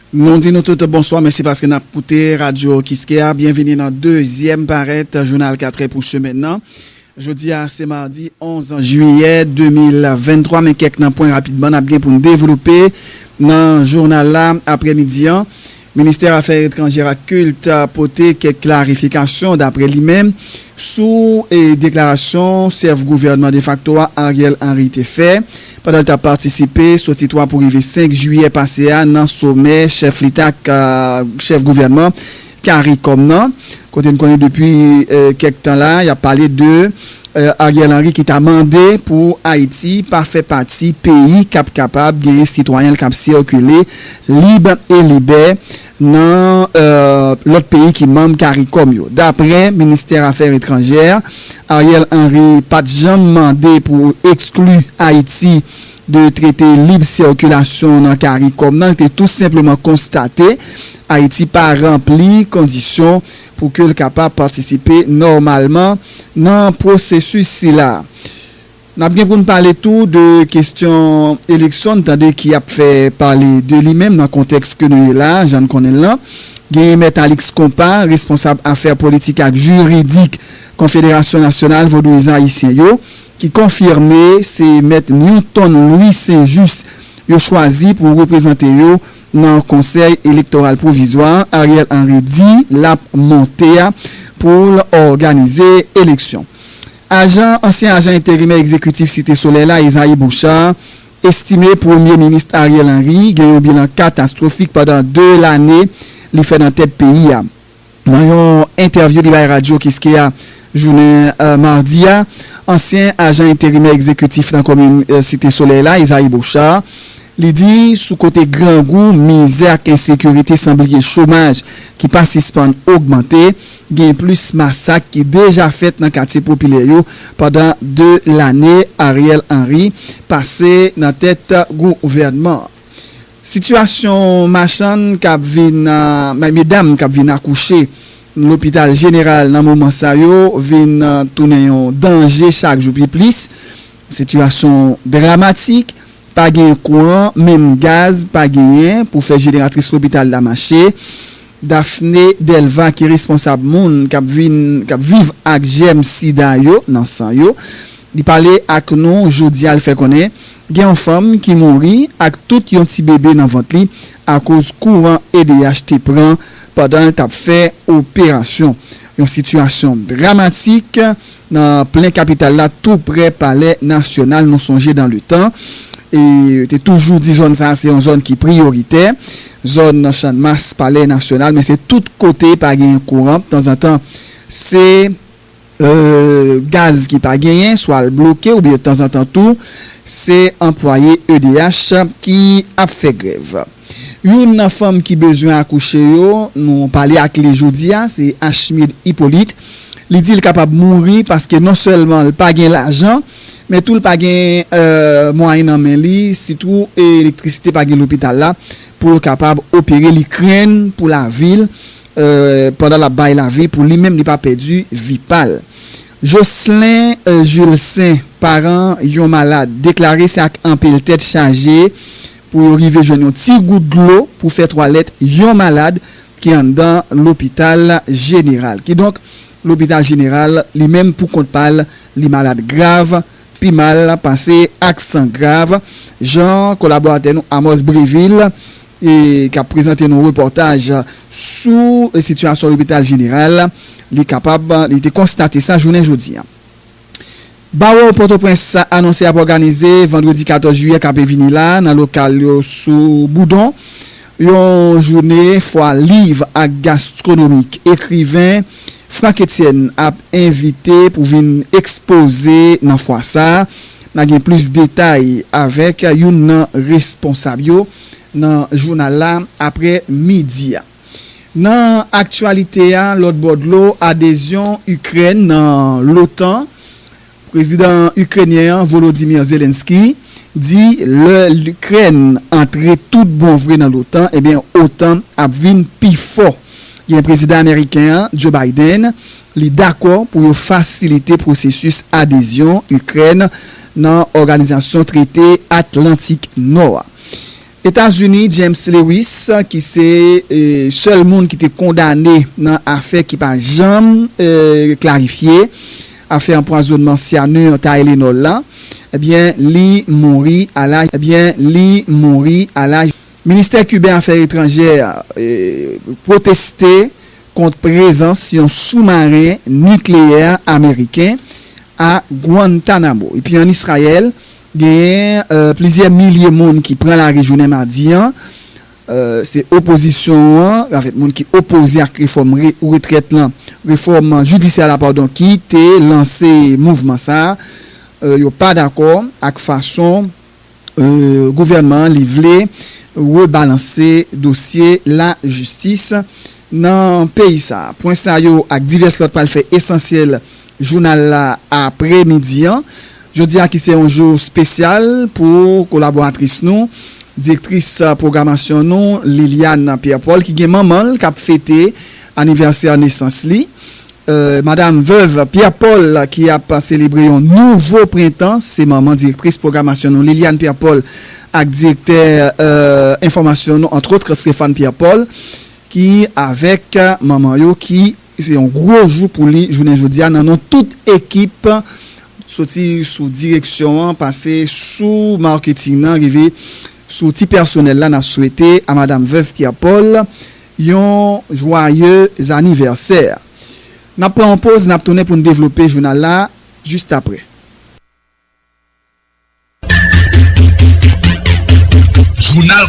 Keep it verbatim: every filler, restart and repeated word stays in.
Nou di nou tout bonswa, mèsi paske n ap koute Radyo Kiskeya. Byenvini nan dezyèm parèt jounal katrè pou semèn nan. Jodi a, se madi onz jiyè de mil venntwa, men kèk nan pwen rapidman n ap gen pou n devlope nan jounal la aprèmidi an. Ministè Afè Etranjè ak Kilt pote kèk klarifikasyon, daprè li menm, sou e, deklarasyon chèf gouvènman defakto a, Ariel Henry, te fè pandan l t ap patisipe soti twa pou rive senk jiyè pase a nan somè chèf leta ak chèf gouvènman CARICOM nan, kote n konnen depi e, kèk tan la, y ap pale de e, Ariel Henry ki ta mande pou Ayiti pa fè pati peyi k ap kapab genyen sitwayen l k ap sikile lib e libè nan e, lòt peyi ki manm CARICOM yo. Daprè Ministè Afè Etranjè, Ariel Henry pa t janm mande pou ekskli Ayiti de trete lib sikilasyon nan CARICOM nan, li te tou senpleman konstate Ayiti pa ranpli kondisyon pou ke l kapab patisipe nòmalman nan pwosesis sila. N ap gen pou n pale tou de kesyon eleksyon, n tande ki ap fè pale de li menm nan kontèks ke nou ye la, jan n konnen l lan. Genyen Mèt Alix Compas, responsab afè politik ak jiridik Konfederasyon Nasyonal Vodouyizan Ayisyen yo, ki konfime se Mèt Newton Louis Saint Juste yo chwazi pou reprezante yo nan Konsèy Elektoral Pwovizwa, Ariel Henry di l ap monte a pou l òganize eleksyon. Ajan, ansyen ajan enterimè egzekitif Site Solèy la, Isaïe Bouchard, estime Premye Minis Ariel Henry gen yon bilan katastwofik pandan de lane li fè nan tèt peyi a. Nan yon entèvyou li bay Radyo Kiskeya jounen e, madi a, ansyen ajan enterimè egzekitif nan komin e, Site Solèy la, Isaïe Bouchard, li di sou kote grangou, mizè ak ensekirite, san bliye chomaj ki pa sispann ogmante, gen plis masak ki deja fèt nan katye popilè yo pandan de lane Ariel Henry pase nan tèt gouvènman an. Sitiyasyon machann k ap vin, e, medam k ap vin akouche lopital jeneral nan moman sa yo vin e, tounen yon danje chak jou pi plis. Sitiyasyon dramatik, pa gen kouran, menm gaz pa genyen pou fè jeneratris lopital la mache. Daphne Delva, ki responsab moun k ap vin, k ap viv ak jèm sida yo nan san yo, li pale ak nou jodi a, l fè konnen gen yon fanm ki mouri ak tout yon ti bebe nan vant li akoz kouran E D H te pran pandan l t ap fè operasyon. Yon sitiyasyon dramatik nan plen kapital la, tou prè Palè Nasyonal. Nou sonje dan le tan, e te toujou di zòn sa a se yon zòn ki priyoritè, zòn Channmas, Palè Nasyonal, men se tout kote pa gen kouran. Tanzantan, se e, gaz ki pa genyen, swa l bloke, oubyen tanzantan tou, se anplwaye E D H ki ap fè grèv. Youn nan fanm ki bezwen akouche yo, nou pale ak li jodi a, se Achmid Hyppolite. Li di l kapab mouri paske non sèlman l pa gen lajan, men tou l pa gen e, mwayen nan men li, sitou elektrisite pa gen lopital la pou l kapab opere. Li krenn pou lavi l e, pandan l ap bay lavi pou li menm li pa pèdi vi pa l. Jocelyn e, Julcin, paran yon malad, deklare se ak anpil tèt chaje pou yo rive jwenn yon ti gout dlo pou fè twalèt yon malad ki anndan lopital jeneral. Kidonk, lopital jeneral, li menm pou kont pa l, li malad grav, pi mal pase ak san grav, jan kolaboratè nou Amos Brévil, e, k ap prezante nou repòtaj sou sitiyasyon lopital jeneral, li kapab, li te konstate sa jounen jodi a. Bawo Pòtoprens anonse ap òganize vandredi katòz jiyè k ap vini la, nan lokal yo sou Boudon, yon jounen fwa liv ak gastwonomik. Ekriven Franck Etienne ap envite pou vin ekspoze nan fwa sa a. N a gen plis detay avèk youn nan responsab yo nan jounal la aprè midi a. Nan aktyalite a, lòt bò dlo, adezyon Ikrèn nan l'OTAN. Prezidan ikrenyen an, Volodymyr Zelensky, di lè Ikrèn antre tout bon vre nan l'OTAN, ebyen, OTAN ap vin pi fò. Gen prezidan ameriken an, Joe Biden, li dakò pou yo fasilite pwosesis adezyon Ikrèn nan Òganizasyon Trete Atlantik Nò a. Etazini, James Lewis, ki se e, sèl moun ki te kondane nan afè ki pa janm e, klarifye, afè anpwazonnman syanur Tylenol la, ebyen, li mouri a laj, ebyen, li mouri a laj. Ministè kiben afè etranjè e, pwoteste kont prezans yon soumaren nikleyè ameriken a Guantanamo. Epi ann Izrayèl, genyen e, plizyè milye moun ki pran lari jounen madi an. E, se opozisyon an, anfèt, moun ki opoze ak refòm re, retrèt lan, refòm jidisyè la, padon, ki te lanse mouvman sa a. E, yo pa dakò ak fason e, gouvènman an li vle rebalanse dosye lajistis nan peyi sa a. Pwen sa yo ak divès lòt pral fè esansyèl jounal la apremidi an. Jodi a ki se yon jou espesyal pou kolaboratris nou, direktris pwogramasyon nou, Liliane Pierre Paul, ki gen manman l k ap fete anivèsè nesans li. E, Madam Veuve Pierre Paul ki ap selebre yon nouvo prentan, se manman direktris pwogramasyon nou Liliane Pierre Paul ak direktè e, enfòmasyon nou, antwòt, Stéphane Pierre Paul, ki avèk manman yo, ki se yon gwo jou pou li jounen jodi a nan non tout ekip, soti sou direksyon an, pase sou maketing nan, rive sou ti pèsonèl la. N ap swete a Madam Veuve Pierre Paul yon jwaye anivèsè. N ap pran yon poz, n ap tounen pou n devlope jounal la jis apre. Jounal